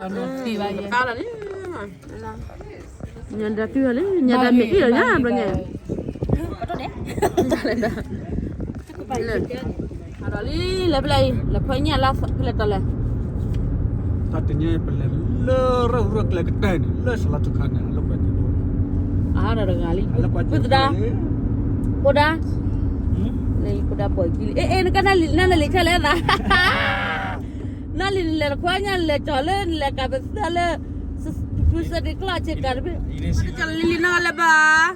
သံဘၣ်ယဲ, ညၣ်ဒၣ်တုၤလံ, ညၣ်ဒၣ်မ့ၢ်အံၤလီၤညါဘျီညါ, ဒီးလံ လဲၤဖဲလဲၣ်အံၤ လဲၤခွဲညၣ်လၢဖဲလဲၣ်တီလဲၣ်, တၢ်တနံၤပလဲၤလၢရၢၢ်ကျဲကတၢၢ်န့ၣ် လၢစလီၤထုခါန့ၣ် လၢပှဲၤန့ၣ်, အဟးဒီးတဂၤလံ, ဖိသဒါ, ဖိဒါ, ဖိဒါပှဲၤကံလံ, အ့ အ့ နကနၣ်လံ နနၢ်လံၤဆၢလဲၣ်သး နၢ်လံၤ နလဲၤတခွဲညၣ် နလဲၤကီၤလၢ နလဲၤကးပသၢလၢ ဖုစၢဒ့ကျီၢ်ဆ့ကၤတဘ့ၣ်, လံၤလံၤနီၢ်လၢၤဘၣ်,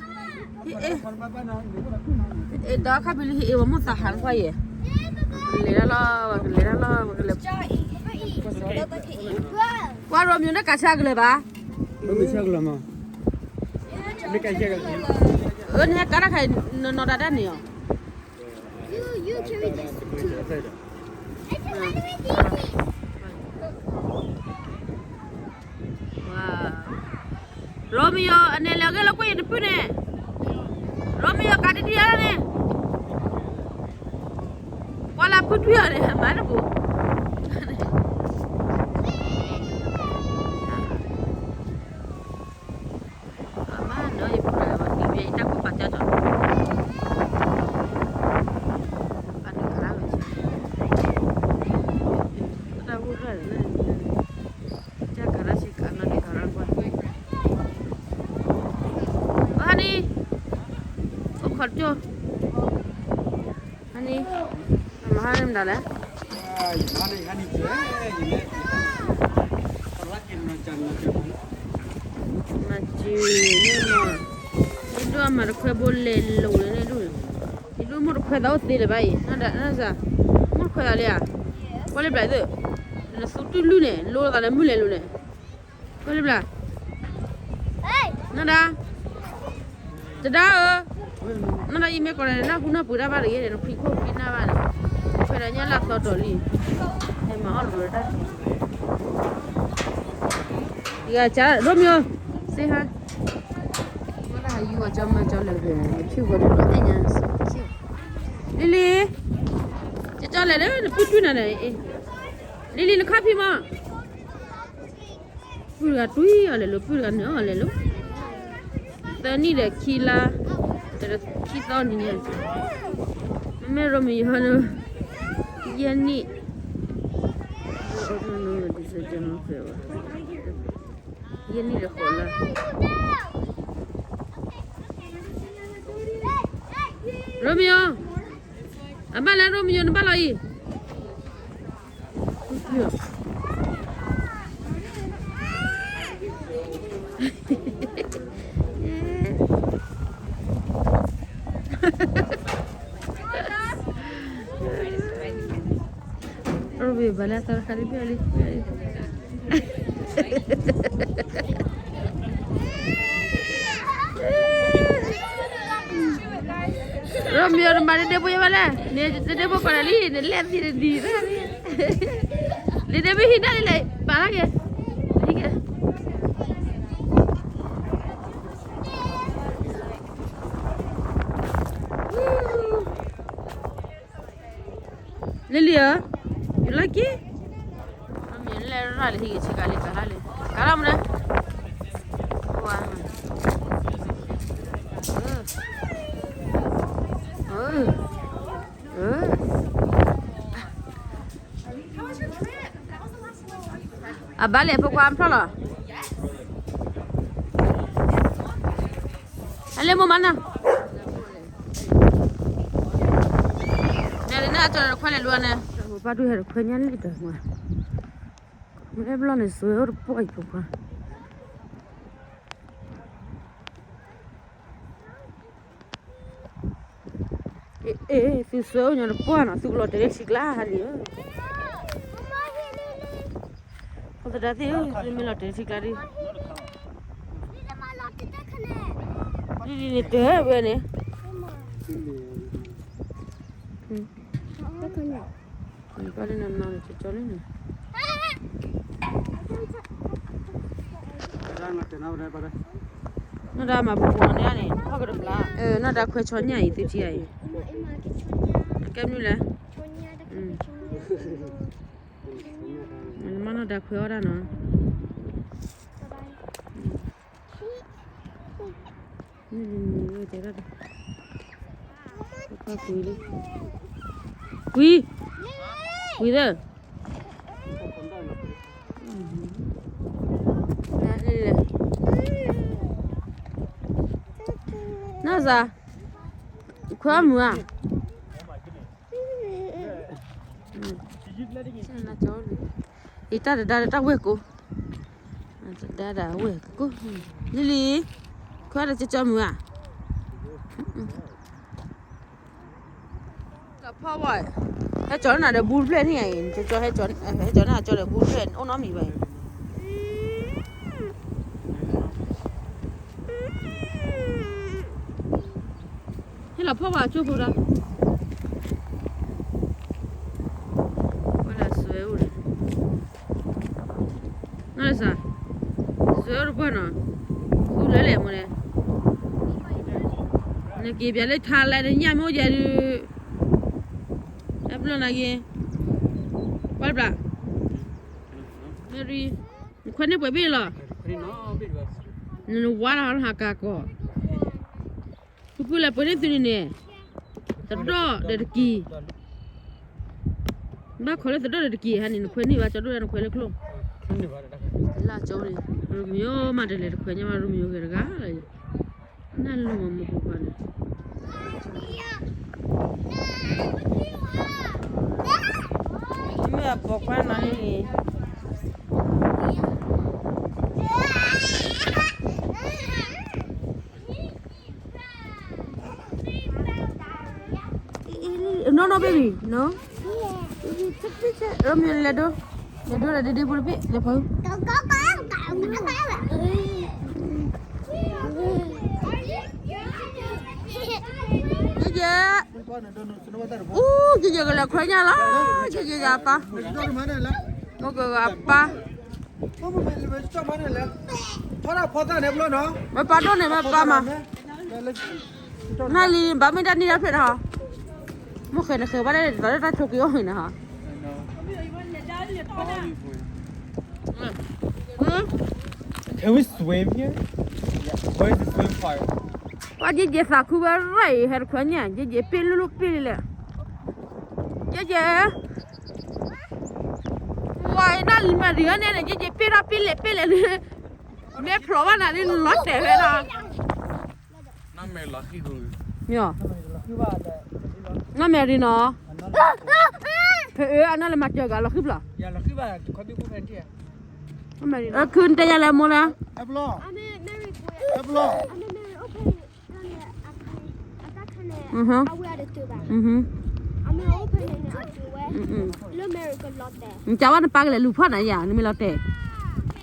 အ့ ဒီးခါဘံလံ ဟ့ၣ်အ့ ပှၤမိၢ်သးဟးနခွါယဲၢ်, ကလဲၤတၢ်လီၤ ပကလဲၤတၢ်လီၤ ပကလဲၤ, ကွၢ်ရိမံၤ နကးဆၢကလၢၤဘၣ်, အၢ နဟဲကးတၢ်ခါအံၤ နနီၢ်တၢ်ဒၣ်န့ၣ်အီၤ ရိမံၤယိၤ အန့ၣ်လဲၤဂ့ၤလီၤကွံာ်ယတဖုန့ၣ်, ရိမံၤယိၤ ကးတံၢ်တံၢ်အါန့ၣ်, ကွၢ်လၢဖုထွံၣ်အီၤန့ၣ် မၤတပူၤ အမါနီၤ ယဖိဒၣ်ဝဲက့ၤ ယတၢ်ကူၣ်ပာ်ကၢထီၣ် ပာ်နုာ်ခါဝဲ တၢ်ဟူထီၣ်န့ၣ် တၢ်ကရၢဆ့ကၤနီၤ ဒ်သိးရၢ်ကွၢ် ဟါန့ၣ် အိၣ်ခိးတကၠိ ဟါန့ၣ် မဟါန့ၣ်မတၤလဲၣ် မၤစၢၤန့ၣ်မး ယဒိၣ်အမၤတခွဲဘိလဲၤလိၤန့ၣ်ဒိၣ်န့ၣ် ယဒိၣ်မိၢ်တခွဲသးအိၣ်သ့လၢၤဘၣ်အံၤ နဒၣ်နစၢ် မိၢ်တခွဲသးလံဧါ ကွၢ်လၢပျၢ်သု နသူတူၢ်လုၢ်န့ၣ် လိသးလၢမုၢ်လဲၤလိၤန့ၣ် ကွၢ်လၢပျၢ် နဒၣ် တဒါဧၢ နဒၣ်အံၤမ့ၢ်ကီးန့ၣ် နၢ်ဟူနၢ်ပှ့ၤတၢ်ဘၣ်တဂ့ၤန့ၣ် နဖံးခိၣ်ဖံးနၢ်ဘၣ်န့ၣ် ခွဲးဒီးညၣ်လၢအသီတီၤလံ ဟဲမၤအီၣ်တရၢတၢ် ယဂၤကရိမ့ၢ် စ့ဟါ ဝဲဒၣ်ဟးယူၤအီၤကၠီမၢကၠီလဲၣ် နထံၣ်ဝဲဒၣ်ဒီးအဲၣ်ညါ လံလံ ကၠီလဲၣ်ဒီး နပုၢ်တွံၢ်နၤန့ၣ် လံလံ နခါဖံးမး ပုၢ်တဂၤတွံၢ်အီၤလဲၣ်လိၤ ပုၢ်တဂၤနုာ်အီၤလဲၣ်လိၤ သၢနံၣ်ဒီးခံလါ ဒီးခံသီနံၤညါ မ့မ့ၢ်ရိမ့ၤယဟီဒီး ယဲၢ်နံၣ် ယဲၢ်နံၣ်ဒီးဃိးလါ ရိမ့ၤယိၤ အဘၣ်လၢရိမ့ၤယိၤ နဘၣ်လီၤအံၤ ရိမ့ၤယိၤ ဘၣ်လၢအသီတခါဒ်ဘၣ်လံ ရိမ့ၤယိၤ နမၤတဒဲဖိယဘၣ်လဲၣ် နတဒဲဖိကီးနၤလံ နလဲၣ်သံတဒံး နဒဲမ့ၢ်ဟံးဒၣ်လံလဲၣ် ပာ်လၢက့ၤ ဟံးက့ၤ လံလံဧၢ you like it မ့ၢ်လဲၣ်ရၣ်လံ ဟံးက့ၤဆ့ကၤလံ ကၤလၢ်လံ ကၤလၢ်မနုၤ ဝါ အဘၣ်လဲၣ် ဖိခွါဖျီၣ်လီၤ အလဲၣ်မိၢ်မးနၤ နဲဒ်န့ၣ် အကၠီၤတခွဲလဲၤလိန့ၣ် ပၢ်ဒုးဟဲတခွဲညါလံတၢ်မး မ့ၢ်အဲၣ်ဘျီန့ၣ် စွဲအိၣ်တပှီၢ်အံၤဖိခွါ အ့ အ့ သုစွဲအိၣ်ညီတပှၢ်နီၤ သုကလီၤတဲာ်လၢထံကျါဟါလံဧၢ ဖိသဒါသ့ၣ်ဧၢ သုမ့ၢ်လီၤတဲာ်လၢထံကျါဒ် ဒ်ဒ်န့ၣ်တဲာ်ဝဲန့ၣ် ကၠီလံနီၤနီၤန့ၣ် ကၠီလံန့ၣ် နီၢ်ဒါမၤပပှၤန့ၣ်န့ၣ် နီၢ်ဒါခွဲးဆီညၣ်အံၤ သုထံၣ်အံၤ ကဲမနုၤလဲၣ် မ့ၢ်နီၢ်ဒါခွဲးအီၣ်ဒၣ်နီၤ ကွံ, ကွံသၢ, နီၢ်စၤ, ခွဲမုာ်ဧါ, အံၤတၢ်တဒါဒီးတၢ်ဝဲၢ်ကိ, တဒါဒၣ်ဝဲၢ်ကိ, လံလံ, ခွဲဒီးကၠီမုာ်ဧါ, လီၤဖီဝဲ, ဟဲကၠီနၤဒီးဘူးတဖျၢၣ်န့ၣ်, ဟဲကၠီနၤကၠီဒီးဘူးတဖျၢၣ် အိၣ်နီတမံၤဘၣ်အံၤ, ဟဲလီၤဖီဝဲကၠိဖိဒီး ဝဲဒၣ်စွဲအိၣ်ဒီး, နီၢ်စၤ, စွဲအိၣ်တပှၢ်နီၤ, သူလၢလဲၣ်မိၢ်န့ၣ်, နက့ၤပၠးလၢထါလဲၣ် နညၣ်မ့ၢ်အိၣ်ယဲဒုး, တၢ်ပျီနာ်က့, ကွၢ်တဘျီ, မ့ၢ်ရံ, နခွဲးန့ၢ်ပှဲၤဘ့ၣ်လီၤ, နဝါလီၤဟးကၤကီး ဖုဖုလဲၤပှ့ၤန့ၢ်သုန့ၣ်န့ၣ်, သဒီၣ်ဒီးတကံၢ်, ဘၣ်ခိးလၢသဒီၣ်ဒီးတကံၢ်ဟါန့ၣ် နခွဲးန့ၢ်ဘၣ်ကၠီဒိၣ်ဒၣ်နခွဲးလၢချိၣ်, လၢကၠီန့ၣ်, ရမံၤမးတလဲၤတခွဲးညါမး ရမံၤဂ့ၤတဂၤလီၤ, နၢ်လိၤမးမိၢ်ဖိခွါန့ၣ်, မ့ၢ်အပိာ်ခွါနီၤန့ၣ် No, no, baby, no. ရမံၤ လဲၤဒိ, လဲၤဒိဒီးဒ့ဒ့ဖိတဘ့ၣ် လဲၤဖီ, ယယဲ, အူ ယယဲကလဲၤခွဲညါလီၤ, ယယဲယၤပၢ်, မိၢ်ကဂၤပၢ် မ့ၢ်ပၢ်ဒိၣ်န့ၣ် မ့ၢ်ပၢ်မး, နလံ ဘၣ်မ့ၢ်တၢ်နံၣ်တၢ်ဖျၢၣ်တဟီ, မိၢ်ဃဲၤနဃဲၤဘၣ်လၢ တၢ်ဆိးက့ၤအီၣ်န့ၣ်ဟီ, Can we swim here? Yeah. Where's the swim part? ပှၤယဲယဲသးခုဝဲရၢၢ်အံၤ ဟဲတခွဲညါ ယဲယဲပ့ၢ်လိၣ်လိၣ်ပ့ၢ်လံလဲၣ်, ယဲယဲ ဝါအံၤ နလံမၤရံၤအီၤန့ၣ် ယဲယဲပ့ၢ်ထီၣ်ပ့ၢ်လဲၣ်ပ့ၢ်လဲၣ်လံ, မ့ၢ်ဖျိးဘၣ်နၤလံ လီၤတဲာ်ဖဲလီၤ, နီၢ်မဲာ်ရံနီၤ, ဖဲအၢအနီၢ်လၢမၤစၢၤဂၤလီၤဃံဘျီ, ခုနတဲယၤလဲၣ်မိၢ်လၢ နကးဝဲနပၢ်ကလဲၤလူၤဖီၣ်နၤယၤ နမ့ၢ်လီၤတဲာ်,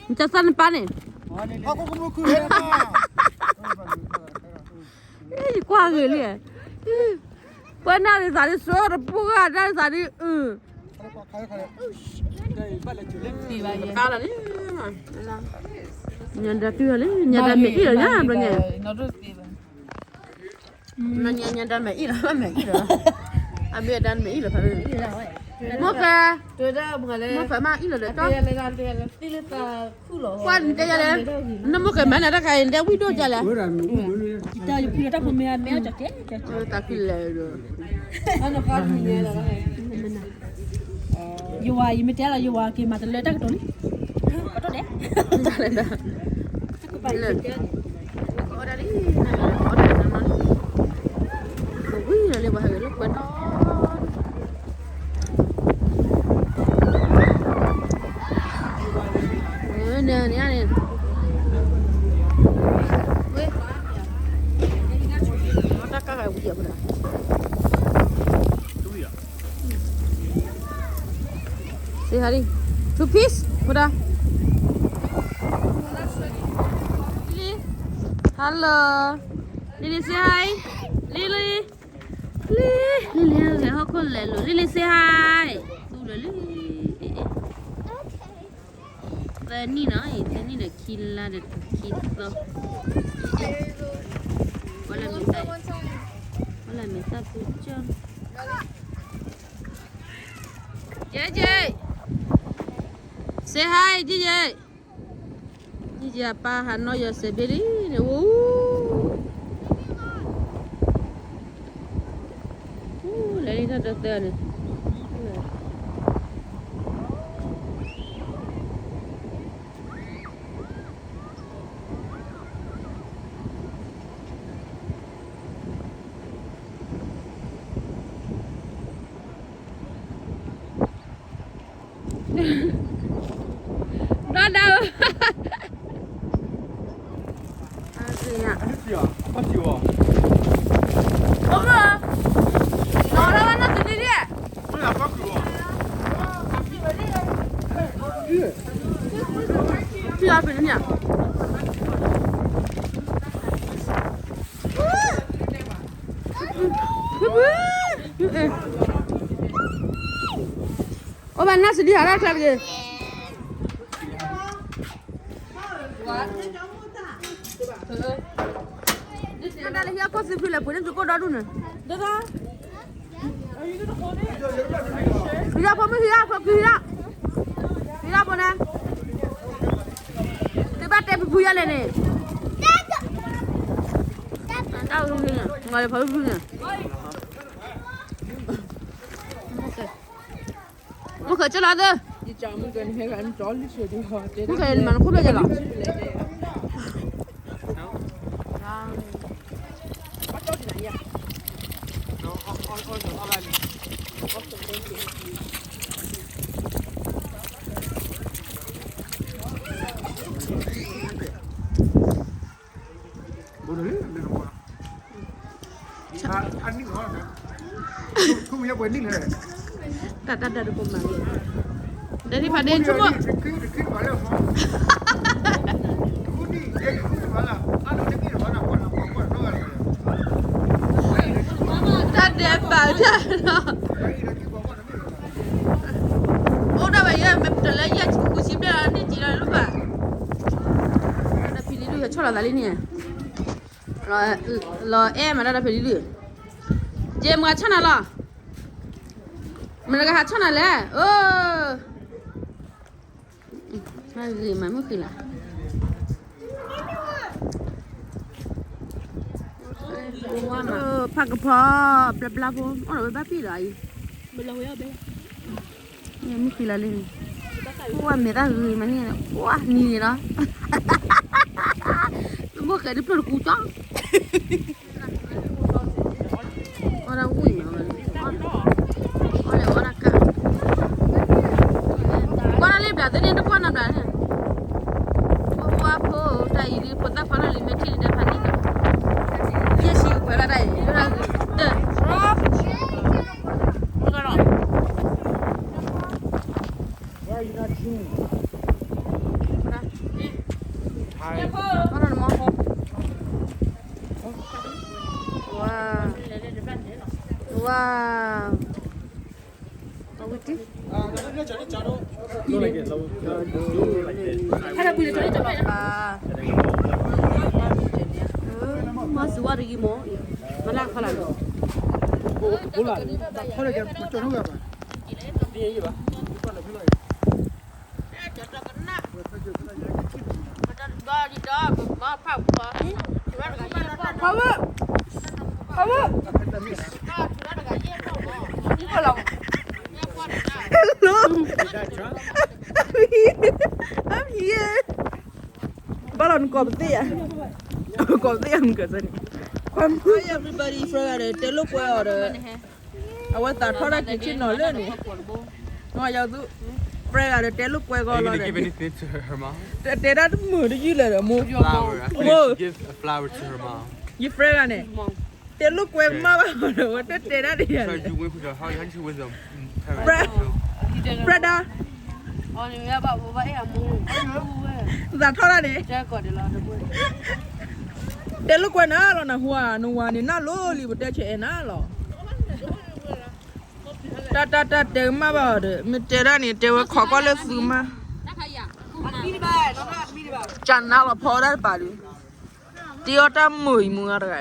နကးသၣ်နပၢ်န့ၣ်, ယကွၢ်ဂ့ၤလံ, ပှၤနၢ်ဒ်သးဒ် စိတပူၤဂၤဒ်သးဒ်အု, ညါဒၣ်တုၤလံ ညါဒၣ်မဲာ်အံၣ်လီၤညါဘျီညါ နညါညါဒၣ်မဲာ်အံၣ်လီၤ မဲာ်အံၣ်လီၤ, အမ့ၢ်အဒၣ်မဲာ်အံၣ်လီၤဖး, မိၢ်ဃဲ, မိၢ်ဃဲမ့ၢ်အံၣ်လီၤဒီးတီ, ကွၢ်နတဲယၤလဲၣ်, နမိၢ်ဃဲမၤနၤတၢ်ခါအံၤ နတဲဝံၣ်ဒိၣ်ယၤလဲၣ်, တၢ်ဖံးလဲၣ်ဒီး, ယဝၤအံၤမ့ၢ်တဲလီၤ ယဝၤက့ၤမၤတလၢတၢ်ကတိၤလံ, ကတိၤဒဲး, တၢ်လဲၣ်ဒီး, ကဝံၤလီၤလၢပှၤဟဲလၢကွဲးနီၤ, န့ၣ်န့ၣ်န့ၣ်, ဝဲ, တၢ်ကါဂၤဝံၤအပူၤဒီး Say hi. Two piece? What? Lily. Hello. Lily, say hi. Lily. Lily, Lily, ဟဲဟီၣ်ခိၣ်လဲၤလိၤ. Lily, say hi. သူလၢလံ. သၢနံၣ်နီၤ, သၢနံၣ်ဒီးခံလါဒီးခံသီ. ဝဲလၢမ့ၢ်တၢ်, ဝဲလၢမ့ၢ်တၢ်သူကၠီ. J J, say hi, J J. J J အပၢ်ဟးနီၢ်ယီၤစဲးဘ့ၣ်လံန့ၣ်, အိၣ်, သၢန့ၣ် ဒီဒၣ်ဧၢ, အါ, အါ, အါ, အါ, အိၣ်ဘၣ်နၢ်စလံဟးရၣ်ချါတက့ၢ်. တၢ်လၢဟံၣ်အခိၣ်သ့ဖုလဲၣ် ပှ့ၤန့ၢ်သုကိၣ်ဒီဒူၣ်န့ၣ်, ဟံၣ်ဖိမုၣ်ဟံၣ်ဖိခံဟံၣ်, ဟံၣ်ဖိန့ၣ်, သုဘၣ်တဲဖုဖုယၤလဲၣ်န့ၣ်, တၢ်ဖုဖုန့ၣ်, မၤလၢဖုဖုန့ၣ် မုၢ်ဃဲၤကၢလီၤသၢ, မုၢ်ဃဲၤမၤနခိၣ်ဖျၢၣ်ကၢလီၤ. တၢ်တၢ်တၢ်တကိးမး, ဒီးဖးဒ့ဆိကမိၣ်, တၢ်ဒဲးဘးတၢ်နီၤ, အိၣ်ဒၣ်ဝဲယဲၢ် မ့ၢ်ပတလၢယဲၢ်ဆံဃုဆံဘျဲၣ်လီၤ န့ၢ်ကံလီၤလၢဘၣ်, ဒီးဖံလံဒုး ဟဲဆီၣ်လီၤသးလံန့ၣ်, လီၤအဲၣ်မးဒၣ်ဒီးဖံလံဒုး, ယဲၢ်မၤဆီၣ်နၤလီၤ, မနုၤကဟးဆီၣ်နၤလဲၣ်, အိၣ် မၤဂ့ၤမၤမုၢ်ဃံလၤ, ဖးကဖီ, ဘျါဘျါဖိ အိၣ်ဒီးဝဲဘၣ်ပံၣ်ဒီးအံၤ, မုၢ်ဃံလၤလံန့ၣ်, အိၣ်ဝဲမဲာ်တၢ်ဂ့ၤမးန့ၣ်, အိၣ်နံၤန့ၣ်လီၤ, မုၢ်ဃဲၤဒ်ဖျၢၣ်တကူကၠီ အီၣ်ဒၣ်ဝံၣ်မးဝဲ, အီၣ်လဲၤအီၣ်ဒၣ်ကၣ်, ကွၢ်တၢ်လံဘျးသ့ၣ်န့ၣ် တကွၢ်နၤဘျးန့ၣ်, ပှၤဖိတၢ်အံၤဒ်ဖိသၣ်ခွါလၢလံာ်မဲာ်ထံၣ်န့ၣ်ဒီးဖးန့ၣ်, ယဲၢ်ဆံကွဲးဒၣ်တၢ်အံၤ တၢ်ဂ့ၤတၢ်, ဝါ, ဝါ, အဝံတံၢ်, ဟဲဒီးပှံၤတလၢတလၢ, မၤစူၤဝါတဂံၤမ့ၢ်, မၤလၢခီလာ်, Hello, I'm here, I'm here, ဘၣ်လီၤနကိးပသ့ၣ်ယၤ, ကိးပသ့ၣ်ယၤနကစၢ်န့ၣ်, Hi everybody, Fred ဂၤဒီး တဲလိာ်ကွဲအီၤဒီး, အဝဲသးထီၣ်တၢ်က့ၤဆ့ၣ်နီၤလၢန့ၣ်, နယသူ, Fred ဂၤဒီး တဲလိာ်ကွဲကီးလီၤဒီး, တဲတၢ်တမုာ်တယုၢ်လၢာ်ဒီး မိၢ်, မိၢ်, ယ Fred ဂၤန့ၣ်, တဲလိာ်ကွဲကမၣ်ဘၣ်ဒီး ဝဲတတဲတၢ်ဒ်ယၤလဲၣ်, Fred ဒါ, သးထီၣ်တၢ်န့ၣ်, တဲလိာ်ကွဲနၤလီၤ နဟူဧါ နဝၤန့ၣ် နၢ်လိၤလံ ပတဲဆဲးအဲၣ်နၤလီၤ, တၢ်တၢ်တၢ်တဲကမၣ်ဘၣ်အီၤဒီး မ့ၢ်တဲဒၣ်န့ၣ် တဲဝဲခိးကွၢ်လၢသုမါ, ကနၣ်လီၤဖီဒၣ်တပၤဒုး, တ့အီၣ်တၢ်မုာ်အံၤမုာ်အါတဂၤ,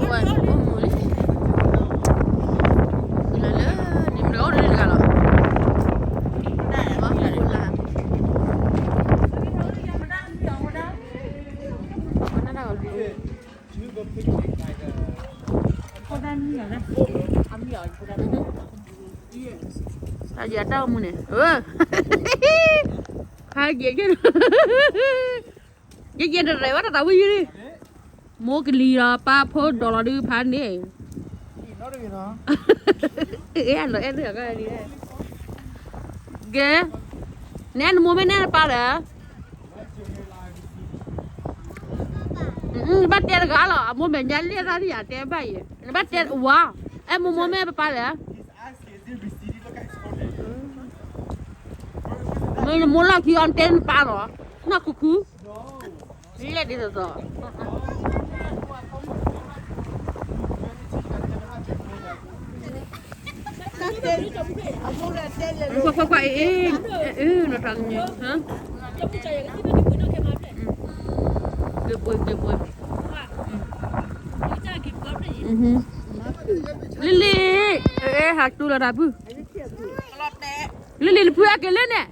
ဝဲအိၣ်မူလံ, ဃုလၢလၢ, န့ၣ်မ့ၢ်အိၣ်ဒၣ်တဂၤလီၤ, ဝဲဃုလၢ, ဝဲနၢ်တၢ်ဂီၤလံ, အမံၤ ယတၢ်အိၣ်မူန့ၣ်, ဖးယဲၢ်, ယဲၢ်ယဲၢ်တရဲၣ်ဝဲတၢ်သးဝံၣ်ယုၢ်, မိၢ်ကလံၤဒီးပၢ်ဖိဒိးလီၤဒုးဖးန့ၣ်, အဲၣ်လီၤအဲၣ်လၢ, ကဲ, နဲနမိၢ်မ့ၢ်နဲနပၢ်လဲၣ်, နဘၣ်တဲတဂၤလီၤ, အမိၢ်မဲာ်ညါလၢတၢ်ဒ်ယတဲဘၣ်အံၤ, နဘၣ်တဲဝါ, အဲၣ်မိၢ်မိၢ်မ့ၢ်ပပၢ်လဲၣ် မ့ၢ်နမိၢ်လီၢ်ခံအီၤတဲနပၢ်လီၤ, နီၢ်ခူခူ, လဲၣ်ဒ်သိးသိး, ကွၢ်ကွၢ်ကွၢ်, အ့ၣ်, အ့ၣ်, နီၢ်တၢ်ကညူ, က့ၤပှ့ၤက့ၤပှ့ၤ, လံလံ, အ့ၣ်, ဟးတူၢ်လီၤတၢ်ပုၢ်, လံလံ နဖုအက့ၤလၢန့ၣ်,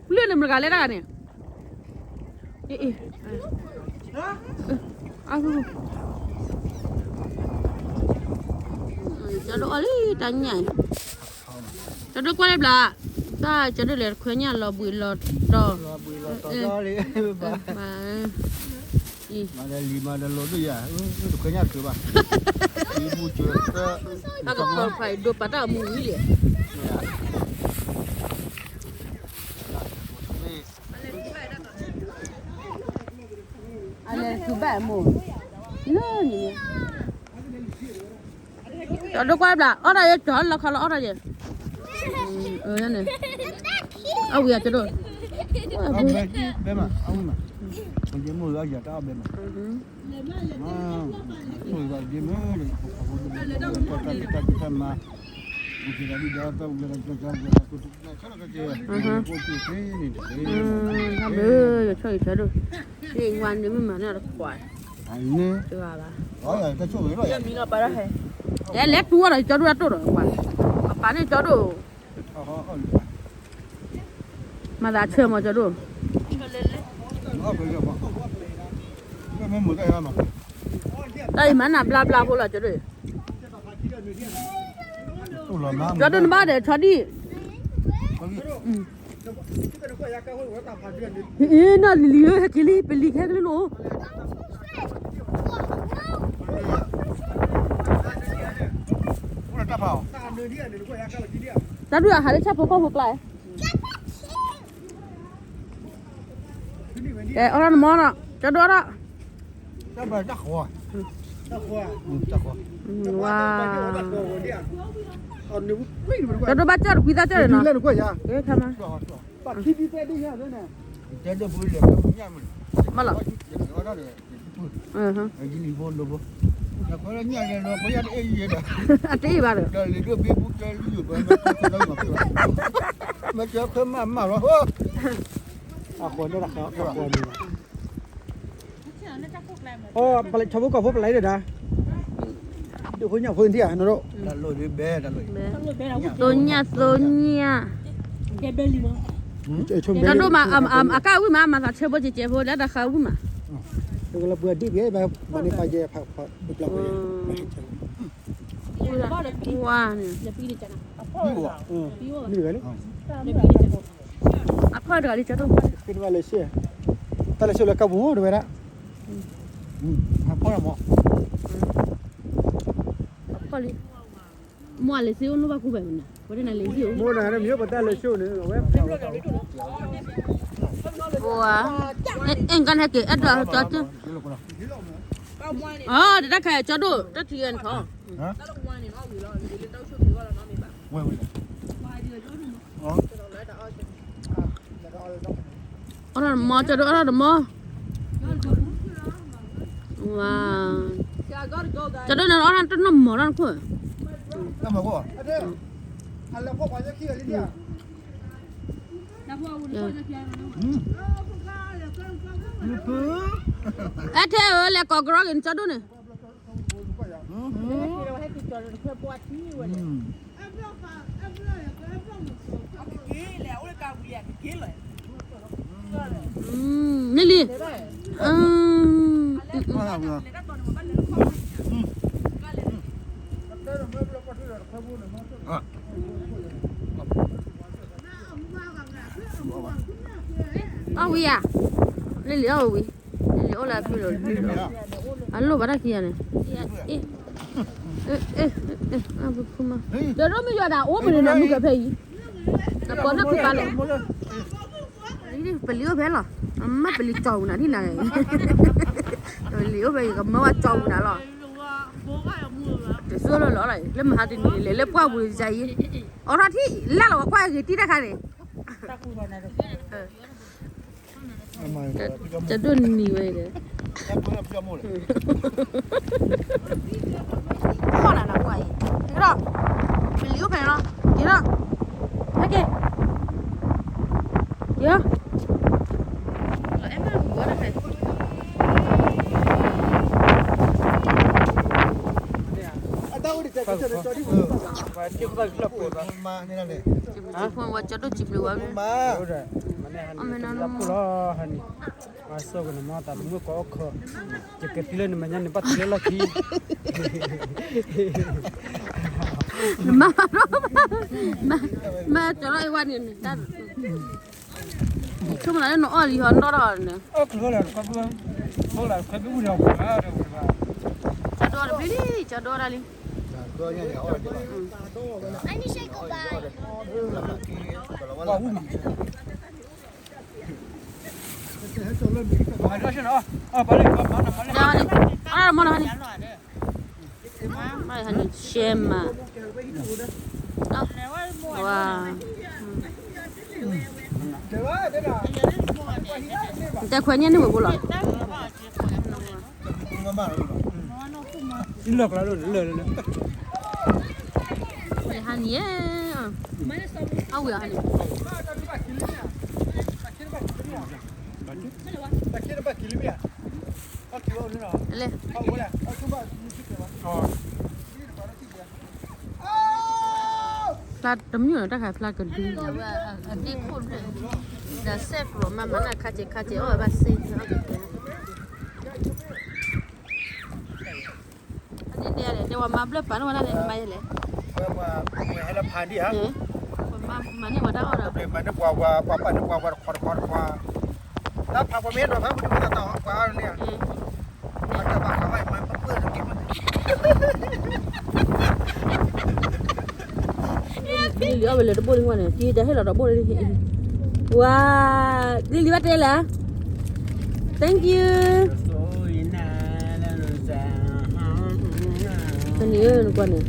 ဖုလၢန့ၣ်မတၤဂၤလဲၣ်တဂၤန့ၣ်, အ့ၣ်, ကၠီဒိၣ်အီၣ်လံတၢ်ညၣ်, ကၠီဒိၣ်ကွၢ်လၢဘျး, တၢ်ကၠီဒိၣ်လဲၤခွဲညၣ်လီၤဘှံးလီၤတီၤ, မၤလံမၤဒီးလိၤဒိၣ်ယၤ, တခွဲညၣ်တချုးဘၣ်, အကဖီဖးဒိၣ်ပာ်တၢ်အမူဝံၤလဲၣ်, အလဲၤတချုးဘၣ်အမိၢ်, လၢန့ၣ်, ကၠီဒိၣ်ကွၢ်ဘျး အီၣ်တၢ်ယဲ ကၠီလီၤခီလီၤအီၣ်တၢ်ယဲ, န့ၣ်, အဝံၤအကၠီဒိၣ်, ဘဲမး အဝံၤမး, ယမိၢ်အီၣ်ယၤတၢ်အီၣ်ဘဲမး, မ့ၢ်ဘၣ်ယမ့ၢ်, တၢ်တၢ်တၢ်မၤ, တၢ်ဘျုး, ယဆိၣ်ဂ့ၤကၠီဒိၣ်, ယလဲၤတူၢ်ဝဲဒီးကၠီဒိၣ်အတိၢ်ဒီး, ပပာ်န့ၢ်ကၠီဒိၣ်, မၤသးဆၢမးကၠီဒိၣ်, တၢ်အံၤမၤနၢ်ဘျါဘျါဖိလီၤကၠီဒိၣ်, ကၠီဒိၣ်နဘၣ်ဒီးဆီဒံၣ်, အ့ နီၢ်လံၤလံၤဧၢ ဟဲက့ၤလံ ပလံၤကဟဲက့ၤလံနီၤ, တၢ်ဒုးအဟးလၢဆၣ်ဖိကီၢ်ဖိကျါ, ကဲအီၣ်တၢ်နမီၢ်နီၤ ကၠီဒိၣ်အီၣ်တၢ်, ဝါ, ကၠီဒိၣ်ဘၣ်ကၢ်တကွံသၣ်ကၢ်န့ၣ်နီၤ, မ့ၢ်လီၤ, အတအ့ၣ်ဘၣ်ဒီး, ဆီဖိကီၢ်ဖိပလၢ်ဒၣ်, ဒိၣ်ဖိညၣ်ဖိထံၣ်ဧါ နဒိၣ်, သိညၣ်သိညၣ်, ကၠီဒိၣ်မး အကၢ်ဝံၣ်မး မၤသးဆၢဖိကဲကဲဖိ လၢတၢ်ဃးဝံၣ်မး, တကလပှၤဒ်ပှဲၤဘၣ်, မၤန့ၣ်ပာ်ယဲဖးဖးဒုးပျၢ်ပှဲၤ, ဝါန့ၣ်, မ့ၢ်တဂၤလံ, အဖီၣ်တဂၤလံ ကၠီဒိၣ်, ဃ့တဘၣ်လဲၤဆ့, တၢ်လဲၤဆ့လၢကပူၤတဝဲဒၣ်, အဖီၣ်လံ, မိၢ်အလဲၤဆ့အိၣ်နီၢ်ဘၣ်ကူဘၣ်မနုၤ, ဝဲဒၣ်နလဲၤဆ့အိၣ်, မိၢ်နမ့ၢ်ပတၢ်လဲၤဆ့အိၣ်န့ၣ်, ဝဲ, အ့ၣ် ကန့ၣ်ဟဲက့ၤ အဲၣ်ဒိးကၠီ, အတၢ်ခါကၠီဒိၣ် တၢ်ထံၣ်ဂဲၤထီၣ်, အီၣ်တၢ်တမီၤ ကၠီဒိၣ် အီၣ်တၢ်တမီၤ, ဝါ, ကၠီဒိၣ်န့ၣ် အီၣ်တၢ်တနီၢ်မီၤထီၣ်နခိၣ်, အဲထဲဧၢ လဲၤကိးကရီဂ့ၤနကၠီဒိၣ်န့ၣ်, န့ၣ်လံ, အ အီၣ်ဝံၤဧါ, လ့လံအီၣ်ဝံၤ, လ့လံအိၣ်လၢအဖုၣ်လီၤ, အလိၣ်ဘၣ်တၢ်ခံဂၤန့ၣ်, အဖုဖုမး, ဒီးမ့ၢ်ယွၤဒၣ်အိၣ်မနုၤနၤမုၢ်ကဖဲအံၤ, နကိးနၢ်ဖုပၢ်လဲၣ်, ပလံၤအိၣ်ဖဲလီၤ, မ့ၢ်ပလံၤကၠီၤဝံၤနၤဒ်နၤ, ပလံၤအိၣ်ဖဲအံၤကမၢဝဲကၠီၤဝံၤနၤလီၤ, တစိၢ်လီၤလီၤလီၤ, လၢမဟါတနံၤလဲၤလၢပှၢ်ပူၤယၤအံၤ, အိးထီၣ်ထံၣ်လၢ်လီၤဝဲကွၢ်ဂ့ၤတံၢ်တခါန့ၣ် ကဒိၣ်နံၤဝဲဒီး, ခီၣ်နၤနပှၢ်အံၤ, က့ၤထီၣ်, ပလံၤအိၣ်ဖဲန့ၣ်လီၤ, က့ၤထီၣ်, ဟဲက့ၤ, က့ၤ, အတၢ်အိၣ်ဒံး, ဝဲကၠီဒိၣ်စံးဘျုးဝဲ, အီၣ်မ့ၢ်နီၤ, ဆိၣ်ဂ့ၤနမၤတၢ်သမူကိးအိၣ်ခိး, ယကသံလၢနမဲာ်ညါန့ၣ် ဘၣ်တုၤလၢလီၢ်ခံ, နမၤဘၣ်, မၤကၠီလီၤအဝဲန့ၣ်, ဆိကမိၣ်လၢနအီၣ်လံဟီနီၣ်ထီၣ်န့ၣ်, ကၠီဒိၣ်တဘျီလံ, ကၠီဒိၣ်တၢ်လံ. Share မး, တဲခွဲညါန့ၣ်ဝဲဘိလီၤ. ဟါန့ၣ်, အဝဲဟါန့ၣ်, လဲၣ်, ဖျါတမုာ်လီၤ တၢ်ခါဖျါကဒု, အဒ့ခိၣ်ဒု, ဒီးစဲးကျိၤမး မၤနၢ်ခါကဲခါကဲ အီၣ်ဝဲဘၣ်စ့, တဲဝဲမၤဘျၢၣ်ပာ်န့ၢ်ဝဲဒၣ်န့ၣ် မၤယဲလဲၣ်, မၤန့ၢ်ဝဲဒၣ်အီၣ်ဒီး, မၤန့ၢ်ပှၤဝဲ ပှၤပာ်န့ၢ်ပှၤဝဲတခွးတခွးတခွး, တၢ်ဖးပှၤမ့ၢ်အဲၣ်ဒိးဖးပှၤတဝဲတၢ်တီၤပှၤအါန့ၣ်, လံၤလံၤအီၣ်ဝဲလၢတဘိၣ်လံဝဲန့ၣ် တံၤတဟ့ၣ်လီၤတဘိၣ်လံ, ဝါ, လံၤလံၤဘၣ်တဲလဲၣ်, thank you, တနံၤဧၢနကွၢ်န့ၣ်,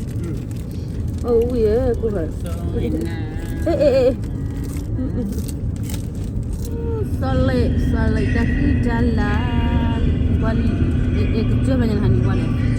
အိၣ်ဝံၤဧၢ, စီၤလ့ၣ် စီၤလ့ၣ်တၢ်ဃံတၢ်လၤ, ကွၢ်န့ၣ်, ကစၢၢ်ဖဲန့ၣ်ဟးန့ၣ်ကွၢ်န့ၣ်